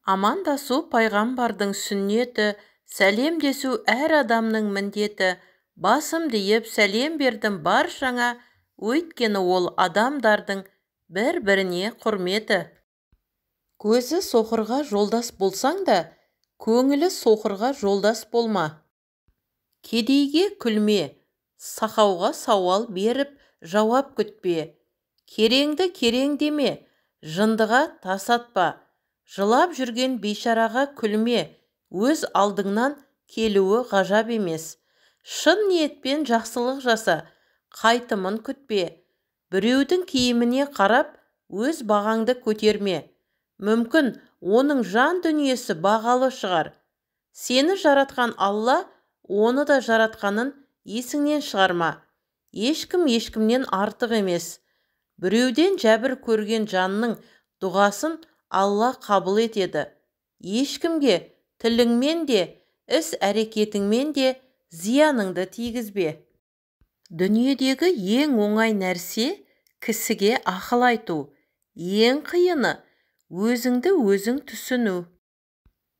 Амандасу пайғамбардың сүннеті, сәлемдесу әр адамның міндеті. Басымды иіп сәлем бердім баршаңа, өйткені ол адамдардың бір-біріне құрметі. Көзі соқырға жолдас болсаң да, көңілі соқырға жолдас болма. Кедейге күлме, сақауға сауал беріп, жауап күтпе. Кереңді керең деме, жындыға тас атпа. Жылап жүрген бейшараға күлме, өз алдыңнан келуі ғажап емес. Шын ниетпен жақсылық жаса, қайтымын күтпе. Біреудің киіміне қарап, өз бағаңды көтерме. Мүмкін, оның жан дүниесі бағалы шығар. Сені жаратқан Алла, оны да жаратқанын есіңнен шығарма. Ешкім ешкімнен артық емес. Біреуден жәбір көрген жанның дұғасын Алла қабыл етеді. Ешкімге тіліңмен де, іс-әрекетіңмен де зияныңды тигізбе. Дүниедегі ең оңай нәрсе кісіге ақыл айту, ең қиыны өзіңді өзің түсіну.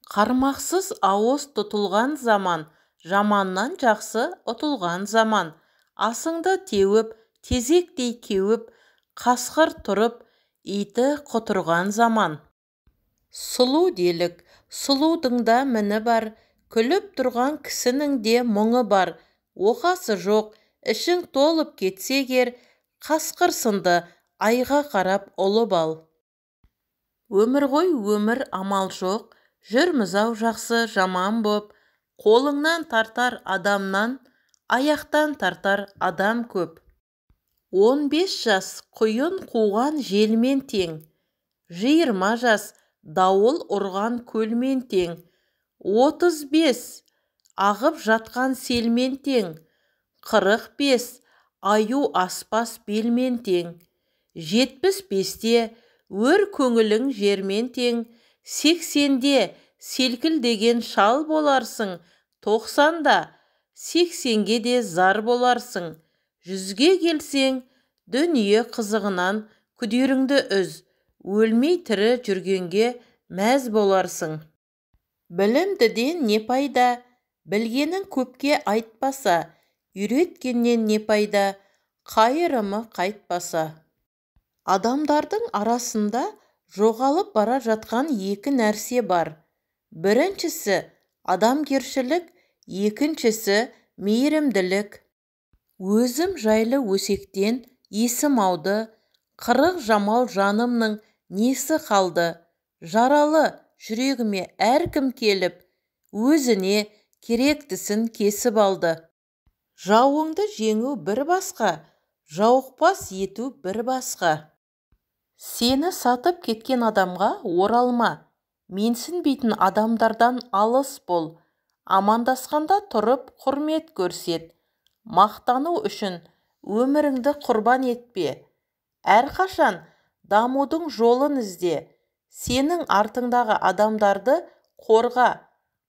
Қармақсыз ауыз тұтылған заман, жаманнан жақсы ұтылған заман. Асыңды теуіп, тезектей кеуіп, қасқыр тұрып, иті құтырған заман. Сұлу делік, сұлудың да міні бар, күліп тұрған кісінің де мұңы бар. Оқасы жоқ, ішің толып кетсе егер, қасқыр сынды айға қарап ұлып ал. Өмір ғой өмір, амал жоқ, жүрміз-ау жақсы жаман боп, қолыңнан тартар адамнан, аяқтан тартар адам көп. 15 жас құйын қуған желмен тең, 20 жас дауыл ұрған көлмен тең, 35 ағып жатқан селмен тең, 45 аю аспас белмен тең, 75-те өр көңілің жермен тең, 80-де селкілдеген шал боларсың, 90-да 80-ге де зар боларсың. 100-ге келсең, дүние қызығынан күдеріңді үз, өлмей тірі жүргенге мәз боларсың. Білімдіден не пайда, білгенін көпке айтпаса, үйреткеннен не пайда, қайырымы қайтпаса. Адамдардың арасында жоғалып бара жатқан екі нәрсе бар. Біріншісі адамгершілік, екіншісі мейірімділік. Өзім жайлы өсектен есім ауды, 40 жамау жанымның несі қалды? Жаралы жүрегіме әркім келіп, өзіне керектісін кесіп алды. Жауыңды жеңу бір басқа, жауықпас ету бір басқа. Сені сатып кеткен адамға оралма, менсінбейтін адамдардан алыс бол. Амандасқанда тұрып құрмет көрсет. Мақтану үшін өміріңді құрбан етпе. Әрқашан дамудың жолын ізде. Сенің артыңдағы адамдарды қорға,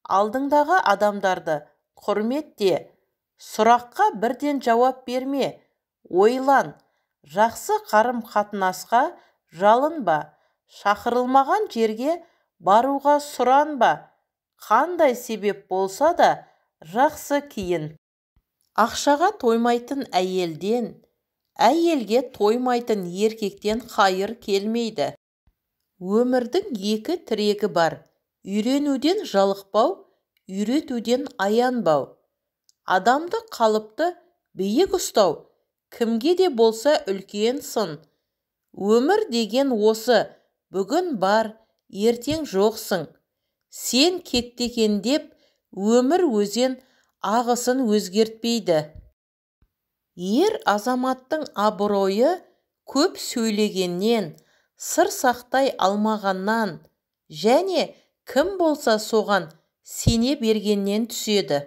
алдыңдағы адамдарды құрметте. Сұраққа бірден жауап берме, ойлан. Жақсы қарым-қатынасқа жалынба, шақырылмаған жерге баруға сұранба. Қандай себеп болса да жақсы киін. Ақшаға тоймайтын әйелден, әйелге тоймайтын еркектен қайыр келмейді. Өмірдің екі тірегі бар: үйренуден жалықпау, үйретуден аянбау. Адамды қалыпты биік ұстау кімге де болса үлкен сын. Өмір деген осы, бүгін бар, ертең жоқсың. Сен кетті екен деп өмір өзен ағысын өзгертпейді. Ер азаматтың абыройы көп сөйлегеннен, сыр сақтай алмағаннан және кім болса соған сене бергеннен түседі.